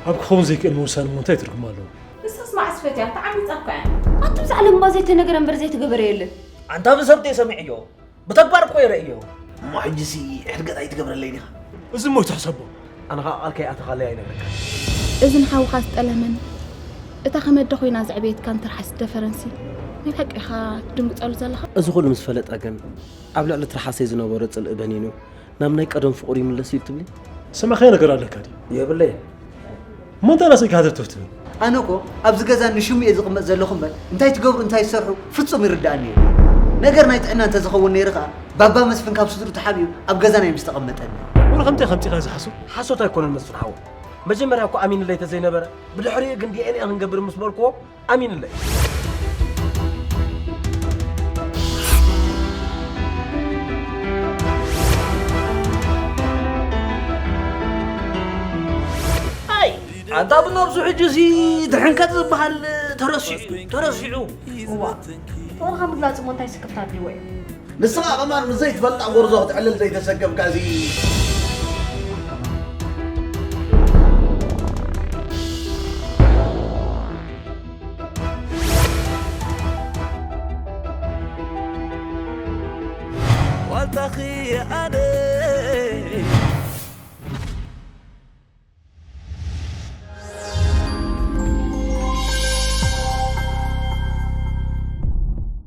ኣብ ክኸውን ዘይክእል ምውሳን እሞ እንታይ ትርጉም ኣለዎ? ንሳስ መዓስ ፈትያ? ተዓሚጻ እኮ እያ። ኣቱም ዛዕለምባ ዘይተነገረ እምበር ዘይተገበረ የለን። ኣንታ ብሰምተይ ሰሚዐዮ፣ ብተግባር እኮ የርእዮ። እሞ ሕጂሲ ሕድገት ኣይትገብረለይ ዲኻ? እዚ እሞ ይትሕሰቦ። ኣነ ኸዓ ቃል ከይኣተኻለይ ኣይነግረካ። እዚ ንሓውኻ ዝጠለመን እታ ከመደ ኮይና ዘዕበየትካን ትርሓስ ደፈረንሲ ናይ ብሓቂ ኢኻ ትድንግጸሉ ዘለኻ? እዚ ኩሉ ምስ ፈለጠ ግን ኣብ ልዕሊ ትርሓሰይ ዝነበሮ ጽልኢ በኒኑ ናብ ናይ ቀደም ፍቕሩ ይምለስ እዩ ትብሊ? ዝሰማዕካዮ ነገር ኣለካ ድዩ? የብለይን። እሞ እንታይ ናሰይ ክሃተፍተፍ ትብል? ኣነ እኮ ኣብዚ ገዛ ንሽሙ እየ ዝቕመጥ ዘለኹ እምበር እንታይ ትገብሩ እንታይ ትሰርሑ ፍጹም ይርድኣኒ እዩ። ነገር ናይ ጥዕና እንተዝኸውን ነይሩ ኸኣ ባባ መስፍን ካብ ስድሩ ተሓቢኡ ኣብ ገዛና እዩ ምስ ተቐመጠኒ። ወረ ከምታይ ከምጺኻ ዝሓሱ? ሓሶት ኣይኮነን መስፍን ሓወይ። መጀመርያ እኮ ኣሚንለይ ተዘይነበረ ብድሕሪኡ ግን ዲኤንኤ ክንገብር ምስ በልክዎ ኣሚንለይ። ኣይ ኣንታ ብነብሱ ሕጂ እዚ ድሕንከት ዝበሃል ተረሲዑ ተረሲዑ። እዋ ፍቕርኻ ምግላጽ እሞ እንታይ ስክፍታ ኣድልዎ እዩ? ንስኻ ከማን ምስ ዘይትፈልጣ ጎርዞ ክትዕልል ዘይተሰከፍካ እዚ። ዋልታኺ ኣነ